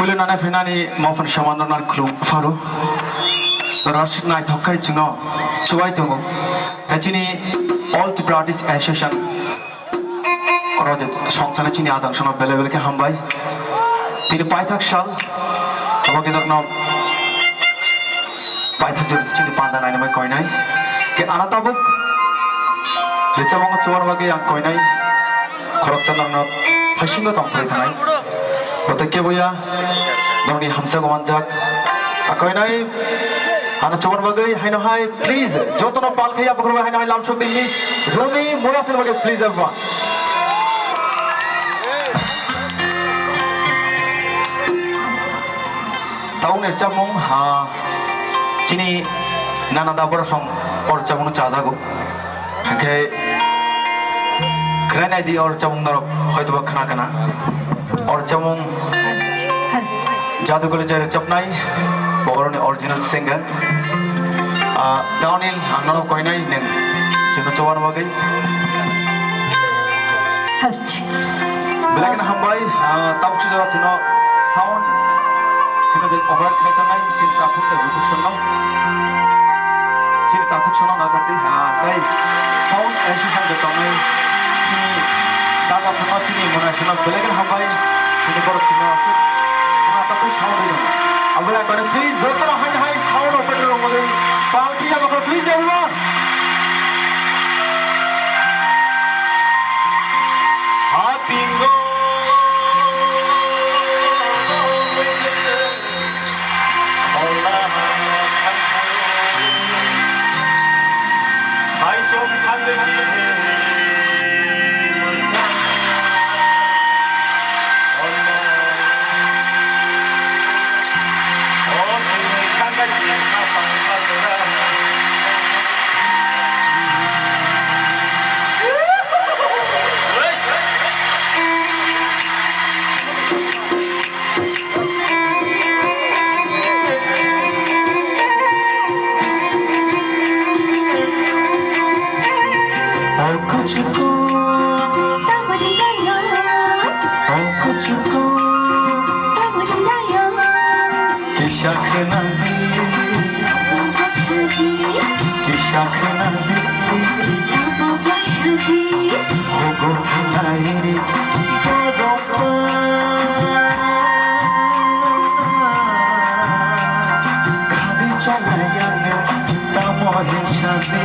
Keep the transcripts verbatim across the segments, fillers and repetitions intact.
Puilu nana phainani mophan saman rwna khulum pharo. Ras naithok khai chwngno chubai tongo. Tei chini All Tripura Artists Association oro je songchana chini adang sono bele bele khe hambai. Tini paithak sal abo gedorno paithak jora chini panda nainamai koinai. Ke ana tabuk rwchapmung chubar bagwi ang koinai. Khoroksa norokno thaisingo tongthai thanai. Bote keboya norokni hamsa go manjak. Akoinai ano chobor bagwi haino hai please jotono pal khaiya bukhro haino hai lamsok di miss Roni Murasni bagwi please everyone. Taun rwchapmung ha chini nana da borok song o rwchapmung chajago. Hwnkhe khwnai naidi o rwchapmung norok hoitoba khna kana. O rwchapmung Jadu Gole je rwchapnai, bo oroni original singer. Ah, Downhill, ang nono koinai nwng chwngno chobani bagwi. Belai kheno hambai, ah, tabuk sijora chwngno sound chwngno je cover khlai tongnai, chini takhuk tei bukhuk songno. Chini takhuk songno nakardi, ah, tei sound association je tongnai, chini daga songno, chini monai songno belai kheno hambai, chini borok chini aswk khna takhuk sound rwi tongo. Aboni please jotono haino hai sound operator rok bagwi pal khina bakla please everyone. Hapingo. Kisa khwnadi, kisa khwnadi, hugo thanai borok ba khadi chonai ano tamo hinsadi.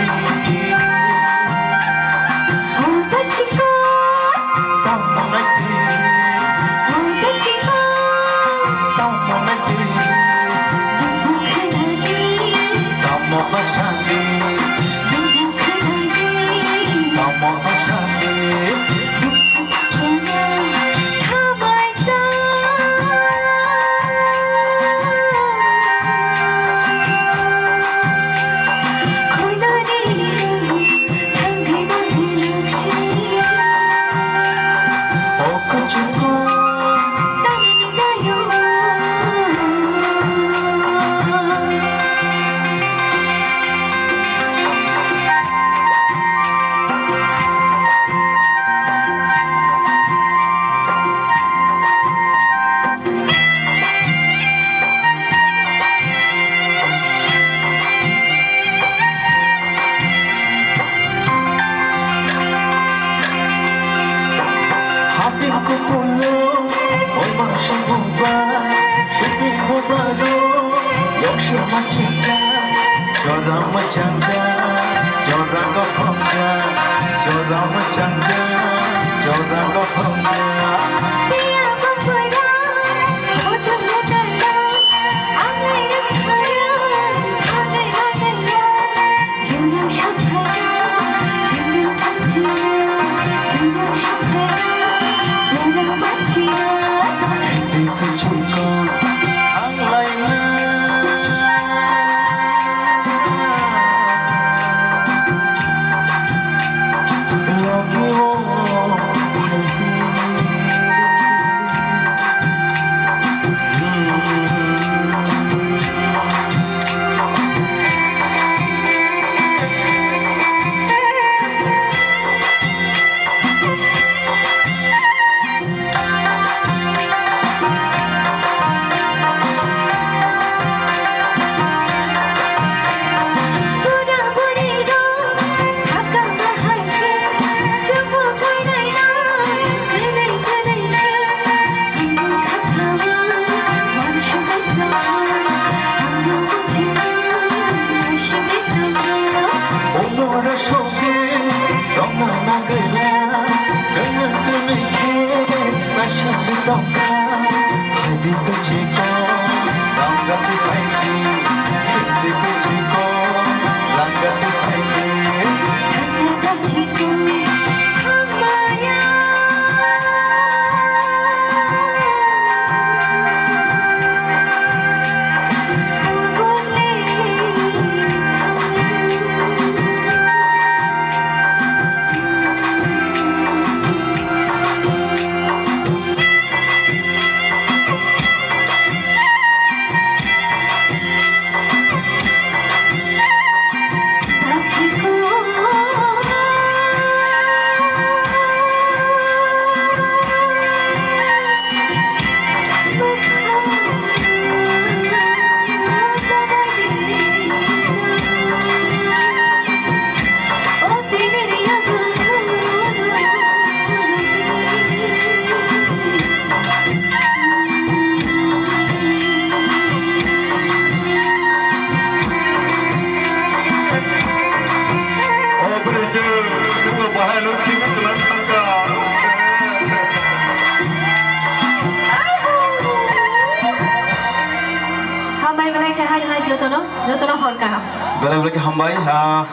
Hapin kukulo, o mangsa buba, shooting buba lo, yok shima chika, jora machanga, jora kothonga, jora machanga, jora kothonga. Chwng bahai lukhi kwlwng thangkha. Hambai belai khe hai hai jotono, jotono hor kaham. Belai belai khe hambai, ah,